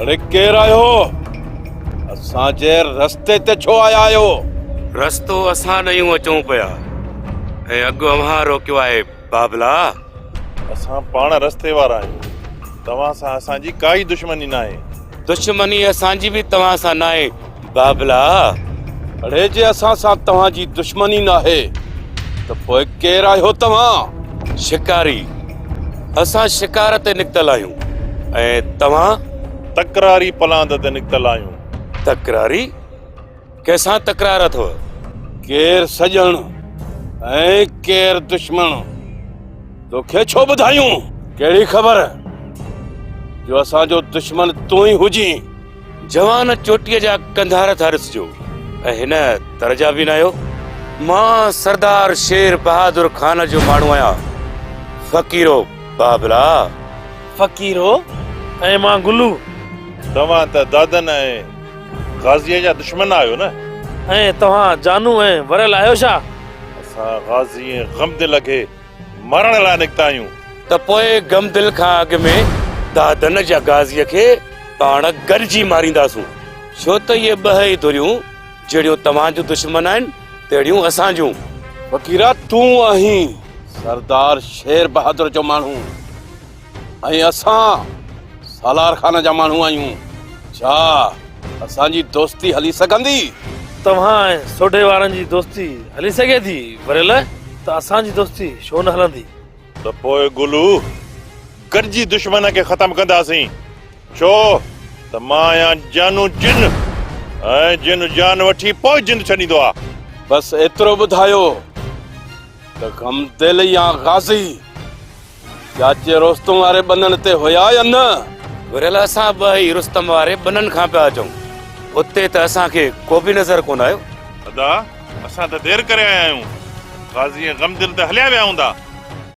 اڙي ڪير آهيو؟ اسان جي رستي تي ڇو آيا آهيو؟ رستو اسان ڏيون اچون پيا ۽ اڳ اوهان روڪيو آهي بابلا. اسان پاڻ رستي وارا آهيون. توهان سان اسان جي ڪائي دشمني ناهي. دشمني اسان جي به توهان سان ناهي بابلا. اڙي جي اسان سان توهان جي دشمني ناهي ته پوء ڪير آهيو توهان؟ شڪاري، اسان شڪار تي نڪتل آهيون ۽ توهان؟ تڪراري پلاند تي نڪتل آهيون. تڪراري؟ ڪنهن سان تڪرار اٿو؟ ڪير سڄڻ ۽ ڪير دشمڻ توکي ڇو ٻڌايون؟ ڪهڙي خبر جو اسان جو دشمن تون ئي هجين. جوان چوٽيء جا ڪنڌار ٿا ڏسجو ۽ هن تر جا به ناهيو. مان سردار شير بهادر خان جو ماڻهو آهيان، فقيرو بابلا. فقيرو ۽ مان گلو. توهان ته دادن ۽ غازيء جا دشمن آهيو نه؟ ۽ توهان جانو ۽ وريل آهيو ڇا؟ اسان غازي ۽ غمدل کي مارڻ لاء نڪتا آهيون. ته پوء غمدل کان اڳ ۾ دادن جا غازيء کي پاڻ گڏجي مارينداسون، ڇو ته اهي ٻهئي ڌريون جهڙيون توهان جون دشمن آهن، تهڙيون اسان جون. فقيرا تون آهين سردار شير بهادر جو ماڻهو. ۽ اسان سالار خان جا ماڻهو آهيون، ڇا اسان جي دوستي هلي سگهندي؟ توهان ۽ سوڍي وارن جي دوستي هلي سگهي ٿي وريل، ته اسان جي دوستي ڇو نه هلندي؟ ته پوء گلو، گڏجي دشمن کي ختم ڪنداسين، ڇو ته مان آهيان جانو جن ۽ جن جان وٺي پوء جند ڇڏيندو آ. بس ايترو ٻڌايو ته غمدل يا غازي چاچي رستم واري ٻنن تي هيا يا نه؟ وريل اسان به ئي رستم واري ٻنن کان پيا اچون، اتي ته اسان کي ڪو به نظر ڪونه آيو. ادا، اسان ته دير ڪري آيا آهيون، غازي ۽ غمدل ته هليا ويا هوندا.